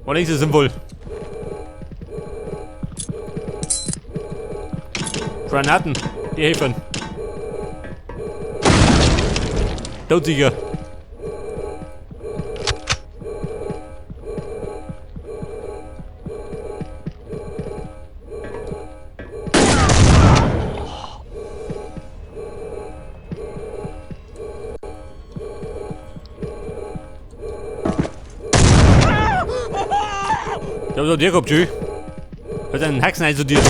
War nicht so sinnvoll. Granaten, die helfen. Todsicher. Ja, so, dir kommt, tschüss. Hat einen Haxen einstudiert.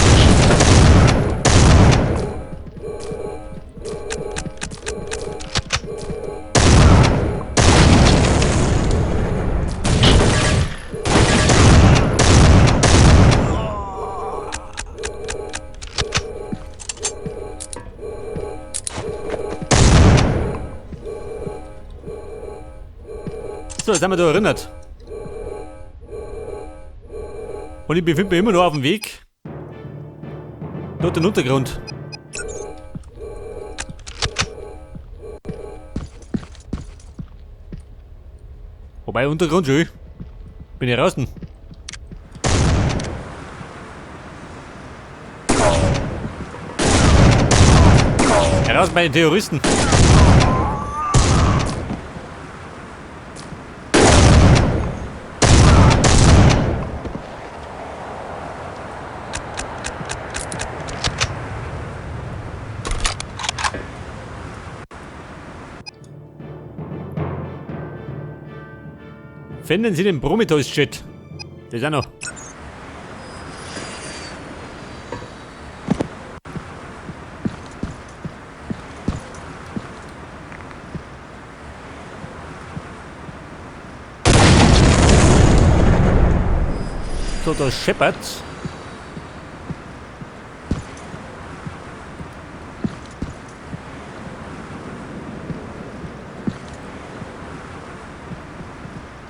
So, jetzt haben wir da erinnert. Und ich befinde mich immer noch auf dem Weg. Dort den Untergrund. Wobei Untergrund schön. Bin ich draußen. Heraus bei den Terroristen. Finden Sie den Prometheus-Jet. Das ist auch noch. So, da scheppert's.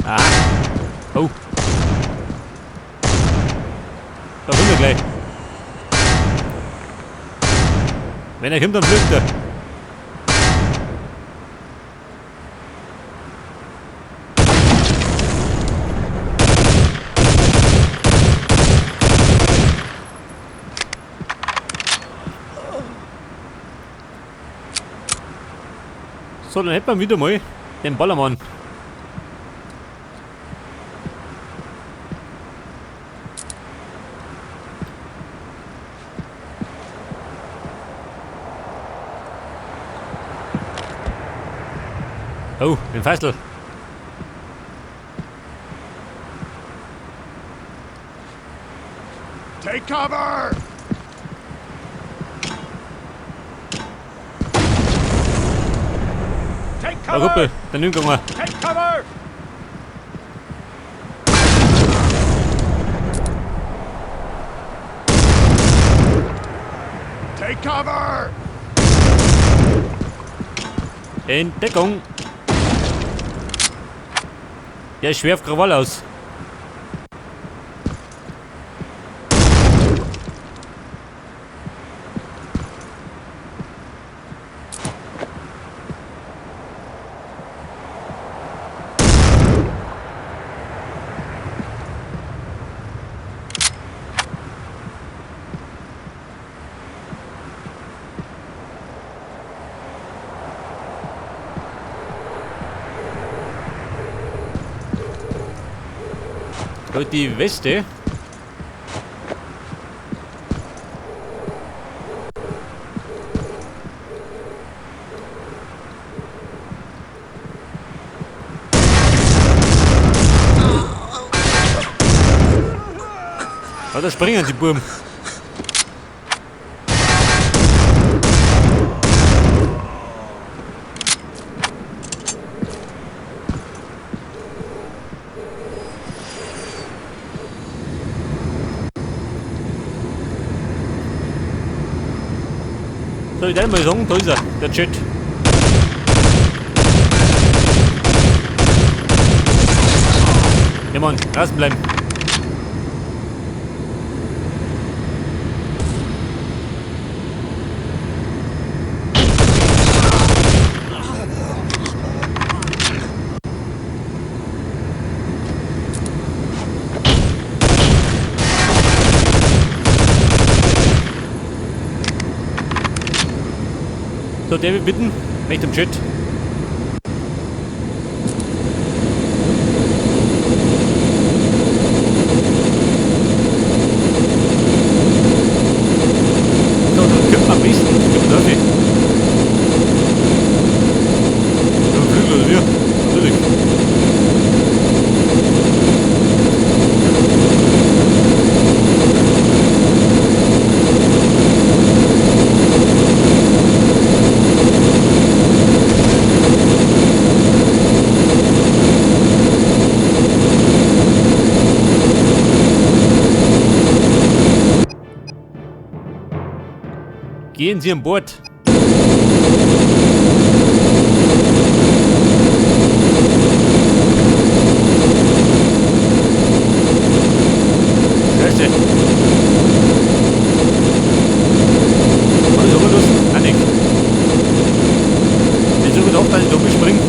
Ah. Oh. Da sind wir gleich. Wenn er kommt, dann fliegt er. So, dann hätten wir wieder mal den Ballermann. Oh, den Feißl. Take cover! Take Da cover! Kumpel, der Nürnberger. Take cover! Take cover! In Deckung. Der ist schwer auf Krawall aus. Da die Weste. Ah, da springen die Buben. Soll ich dann mal sagen, da ist er, der Jet. Ja Mann, draußen bleiben. So, David, bitten. Möchte im Chat. So, dann kommt man am besten. Kommt da hin. Ja, Flügel oder wir? Natürlich. Gehen Sie an Bord. Scheiße. Kann ich aber lassen? Nein, nicht. Ich hab gedacht, dass ich da springe.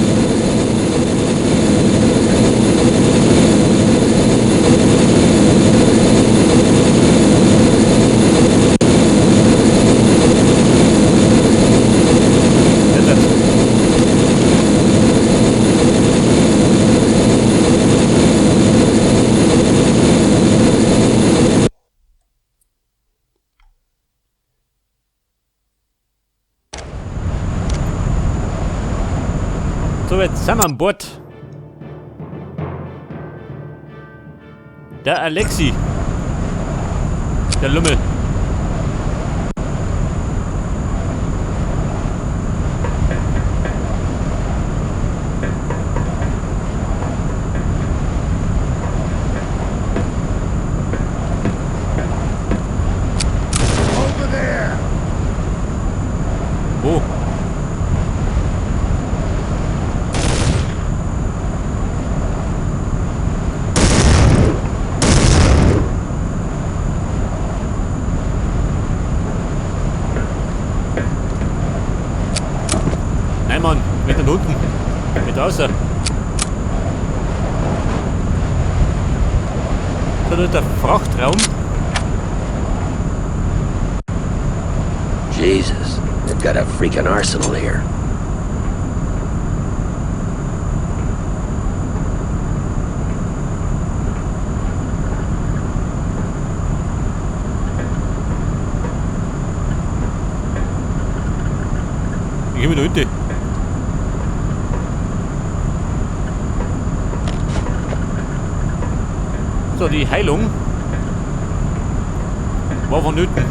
So, jetzt sind wir an Bord. Der Alexi. Der Lümmel. Over there! Wo? Nein, Mann, mit nach unten. Mit außer. So, da ist der Frachtraum. Jesus, they've got a freaking arsenal here. Ich geh da hinten. So, die Heilung war vonnöten.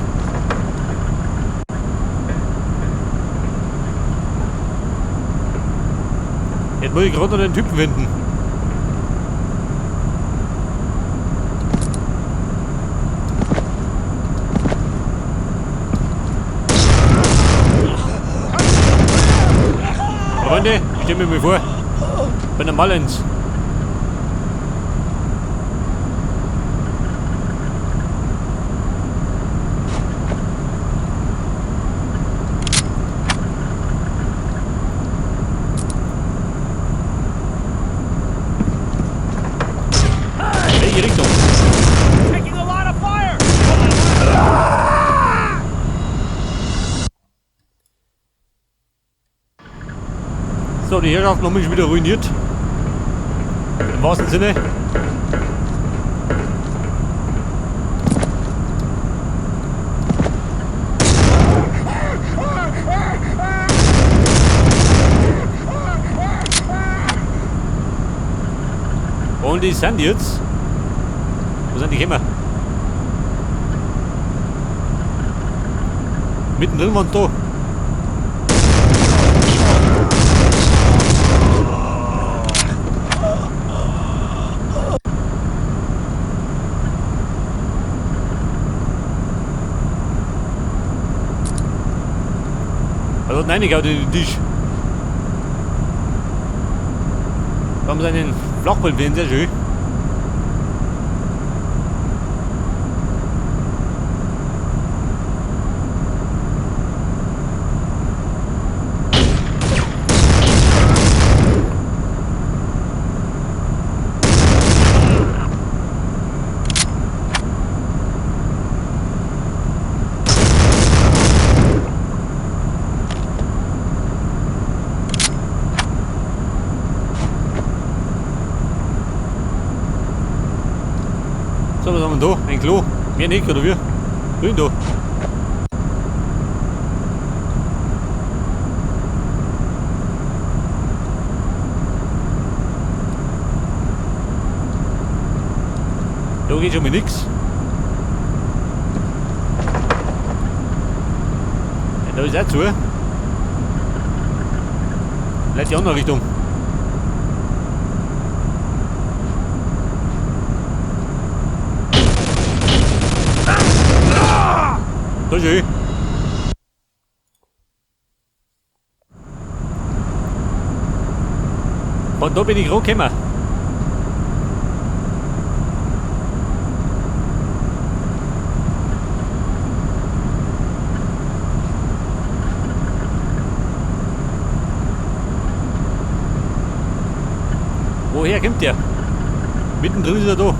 Jetzt muss ich gerade noch den Typen finden. Freunde, ich stelle mir mal vor, bei der Mullins. Welche Richtung? Taking a lot of fire! So, die Herrschaft noch mal wieder ruiniert. Im wahrsten Sinne. Und die sind jetzt. Wo sind die gekommen? Mittendrin waren da. Also nein, ich in den Tisch. Da haben sie einen Flachballwind, sehr schön. So, was haben wir da? Ein Klo. Mehr nicht, oder wie? Grün da. Da geht schon mal nix. Ja, da ist auch zu. Vielleicht die andere Richtung. Da ist er. Von da bin ich gerade gekommen. Woher kommt der? Mittendrin ist er da.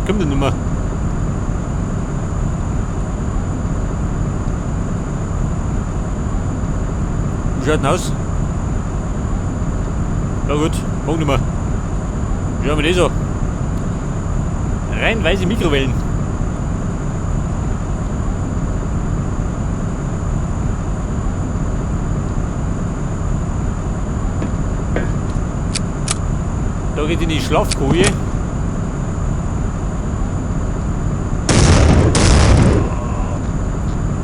Kommt denn nicht mehr? Wie schaut denn aus? Ja gut, brauch nicht mehr. Schauen wir das an. Reihenweise Mikrowellen. Da geht in die Schlafkoje.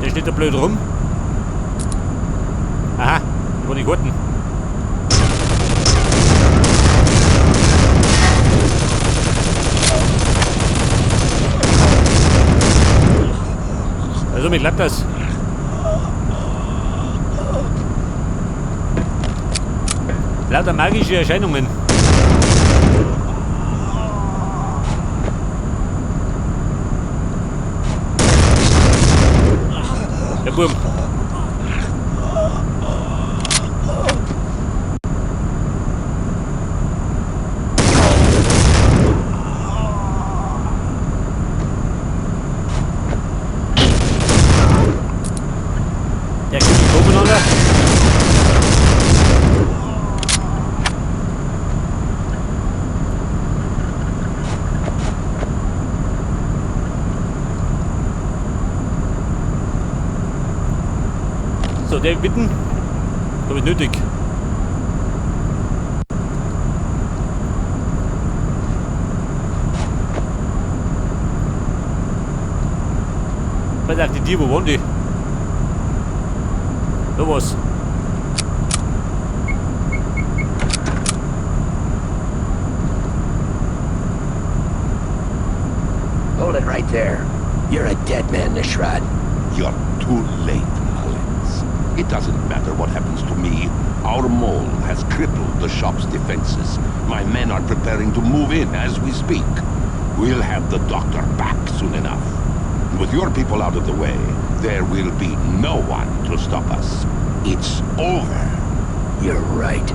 Der steht da blöd rum. Aha, da waren die Gurten. Also, mir klappt das. Lauter magische Erscheinungen. Der Burm. Der kommt nicht umeinander. So, der bitten. Glaube ich nötig. Pass auf, die Tiere, wo waren die? Da war's. Hold it right there. You're a dead man, Nishrad. You're too late, Mullins. It doesn't matter what happens to me. Our mole has crippled the shop's defenses. My men are preparing to move in as we speak. We'll have the doctor back soon enough. And with your people out of the way, there will be no one to stop us. It's over. You're right.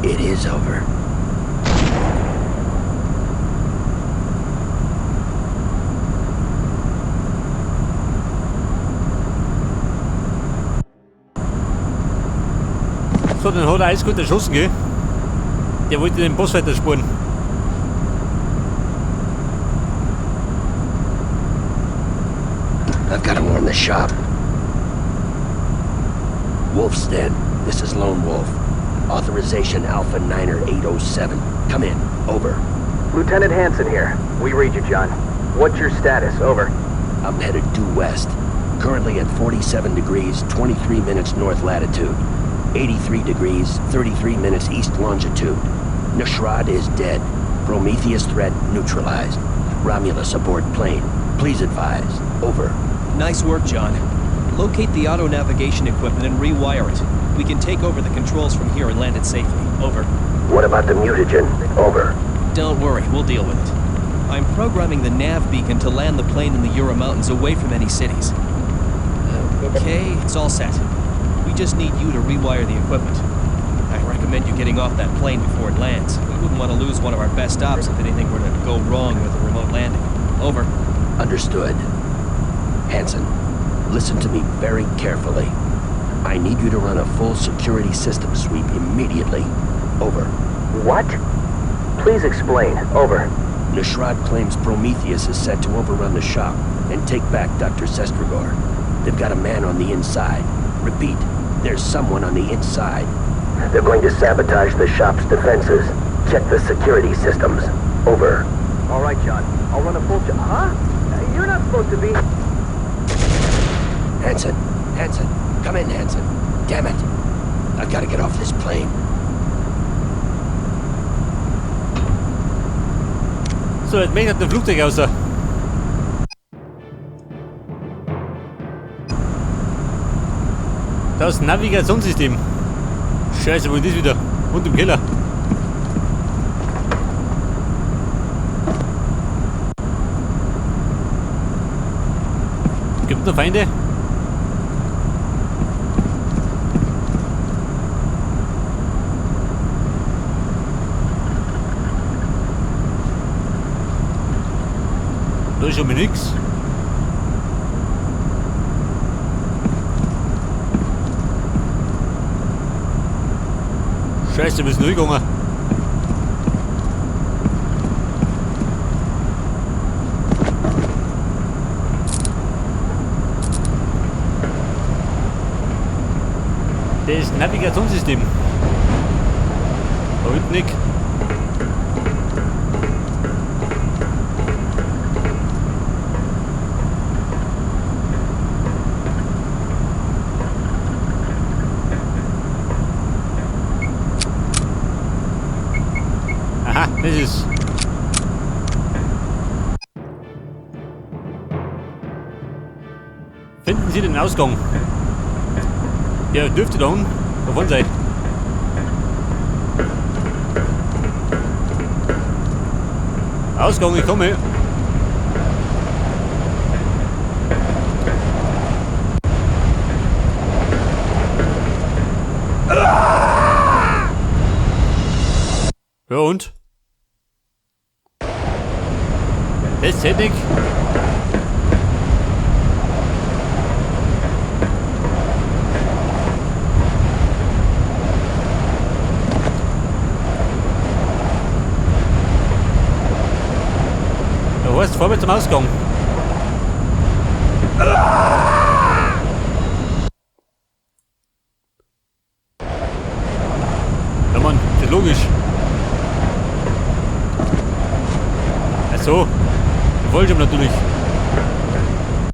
It is over. So, den hat er eiskalt erschossen, gell? Der wollte den Boss weiter spuren. I've got to warn the shop. Wolf's Den. This is Lone Wolf. Authorization Alpha Niner 807. Come in. Over. Lieutenant Hanson here. We read you, John. What's your status? Over. I'm headed due west. Currently at 47 degrees, 23 minutes north latitude. 83 degrees, 33 minutes east longitude. Nishrad is dead. Prometheus threat neutralized. Romulus aboard plane. Please advise. Over. Nice work, John. Locate the auto-navigation equipment and rewire it. We can take over the controls from here and land it safely. Over. What about the mutagen? Over. Don't worry, we'll deal with it. I'm programming the nav beacon to land the plane in the Jura Mountains away from any cities. Okay, it's all set. We just need you to rewire the equipment. I recommend recommend you getting off that plane before it lands. We wouldn't want to lose one of our best ops if anything were to go wrong with the remote landing. Over. Understood. Hanson, listen to me very carefully. I need you to run a full security system sweep immediately. Over. What? Please explain. Over. Noshrad claims Prometheus is set to overrun the shop and take back Dr. Zestrigor. They've got a man on the inside. Repeat, there's someone on the inside. They're going to sabotage the shop's defenses. Check the security systems. Over. All right, John. I'll run a full Huh? You're not supposed to be... Hanson, Hanson, come in, Hanson. Damn it. I've got to get off this plane. So, jetzt möchte ich dem Flugzeug raus. Das Navigationssystem. Scheiße, wo ist das wieder? Und im Keller. Gibt es noch Feinde? Da ist schon mal nix. Scheiße, wir sind durchgegangen. Das Navigationssystem. Da hinten nicht. Aha, das ist. Finden Sie den Ausgang. Der dürfte da unten davon sein. Ausgang, ich komme. Ja und? Das hätte ich. Da heißt vorwärts zum Ausgang. Ja Mann, das ist logisch. Ach so, der Fallschirm natürlich.